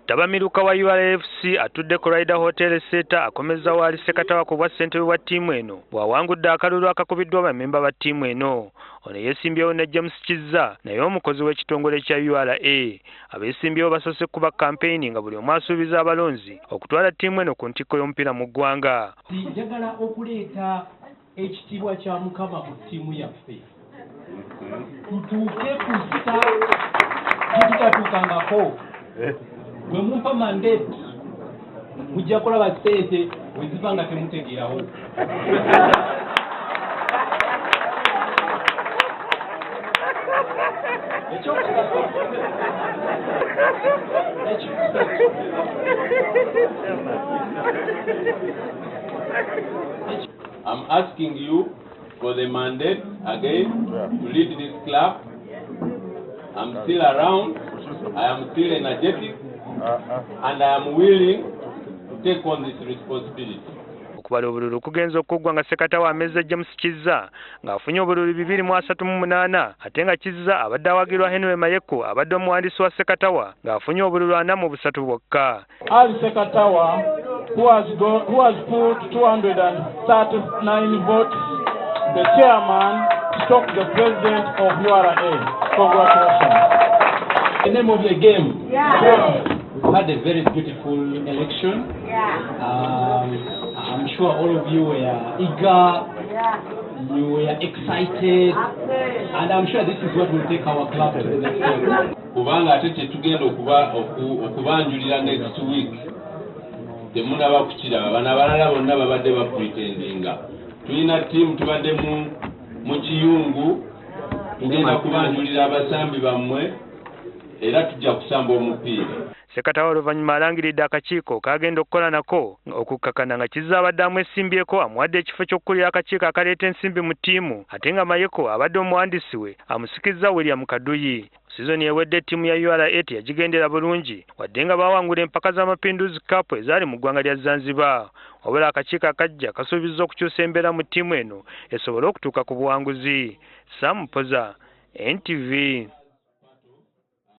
Ttabamiruka wa URA FC atudde ku Rider Hotel Seeta akomezza waali Ssekatawa ku bwa ssentebe bwa ttiimu eno bw'awangudde akalulu akakubiddwa bammemba ba ttiimu eno. Ono yeesimbyewo ne James Kizza, naye omukozi w'ekitongole kya URA. Abeesimbyewo basoose kuba kampeyini nga buli omu asuubiza abalonzi okutwala ttiimu eno ku ntikko y'omupiira mu ggwanga. Njagala okuleeta ekitiibwa kya Mukama mu ttiimu yaffe, tutuuke ku ssa gye tutatuukangako. Bwe mumpa mandate, mujja kulaba ssente bwe ziva nga temutegeerawo. Ekyokusatu, I'm asking you for the mandate again to lead this club. I'm still around, I am still energetic, and I am willing to take on this responsibility. Okubala obululu kugenza okuggwa nga Ssekatawa amezze James Kizza ng'afunye obululu 238, ate nga Kizza abadde awagirwa Henry Mayeko, abadde omuwandiisi wa Ssekatawa, ng'afunye obululu 43 bwokka. Ali Sekatawa, who has put 239 votes, the chairman, stroke the president of URA. Congratulations. The name of the game. We've had a very beautiful election. I'm sure all of you were eager, you were excited, and I'm sure this is what will take our club to the next level. Kubanga ate kyetugenda okuba okubanjulira next week temunaba kukiraba. Bano abalala bonna babadde bapretendinga. Tulina ttiimu, tubadde mu kiyungu, tugenda kubanjulira abasambi bammwe era tujja kusamba omupiira. Ssekatawa oluvannyuma alangiridde akakiiko kagenda okukola nako, okukkakana nga Kizza abadde amwesimbyeko amuwadde ekifo ky'okukulira akakiiko akaleeta ensimbi mu ttiimu, ate nga Mayeko abadde omuwandiisi we amusikizza William Kaduyi. Sizoni ewedde ttiimu ya URA teyagigendera bulungi, wadde nga baawangula empaka z'Amapinduzi Cup ezaali mu ggwanga lya Zanzibar. Wabula akakiiko akajja kasuubizza okukyusa embeera mu ttiimu eno esobole okutuuka ku buwanguzi. Sam Poza, NTV.